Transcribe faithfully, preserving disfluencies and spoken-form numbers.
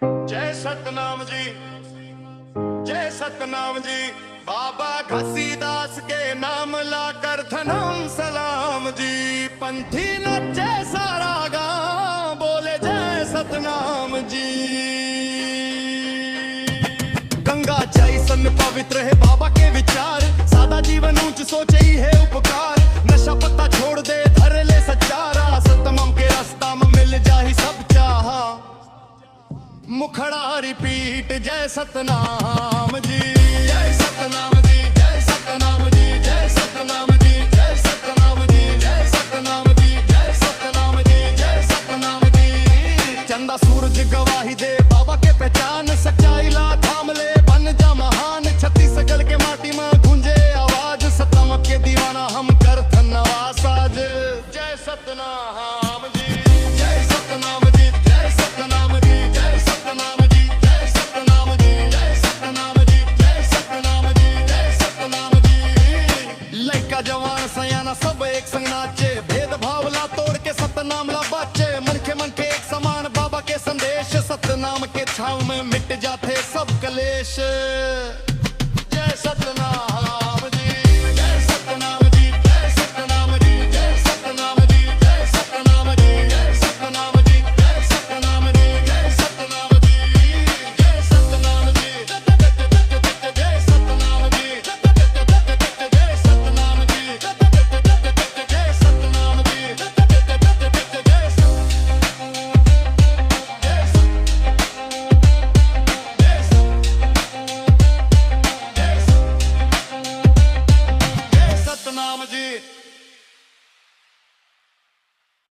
जय सतनाम जी, जय सतनाम जी। बाबा घसीदास के नाम ला करथन हम सलाम जी। पंथी नचे सारा गांव, बोले जय सतनाम जी। गंगा जैसन पवित्र हे बाबा के विचार, सादा जीवन ऊंच सोचे ही हे उपकार। नशा पत्ता छोड़ दे, धर ले सच्चा राह, सतनाम के रास्ता में मिल जाही सब चाहा। मुखड़ा रिपीट, जय सतनाम जी, जय सतनाम जी, जय सतनाम जी, जय सतनाम जी, जय सतनाम जी, जय सतनाम जी, जय सतनाम जी, जय सतनाम जी। चंदा सूरज गवाही दे, बाबा के पहचान, सच्चाई ला थाम ले, बन जा महान। छत्तीसगढ़ के माटी में गूंजे आवाज, सतनाम के दीवाना हम करथन नवा साज। जय सतनाम जी, जय सतनाम जी, जय सतनाम जी, जय सतनाम जी, जय सतनाम जी, जय सतनाम जी, जय सतनाम जी, जय सतनाम जी। लइका जवान सयाना सब एक संग नाचे, भेदभाव ला तोड़ के सतनाम ला बाचे। मनखे मनखे एक समान, बाबा के संदेश, सतनाम के छांव में मिट जाथे सब कलेश।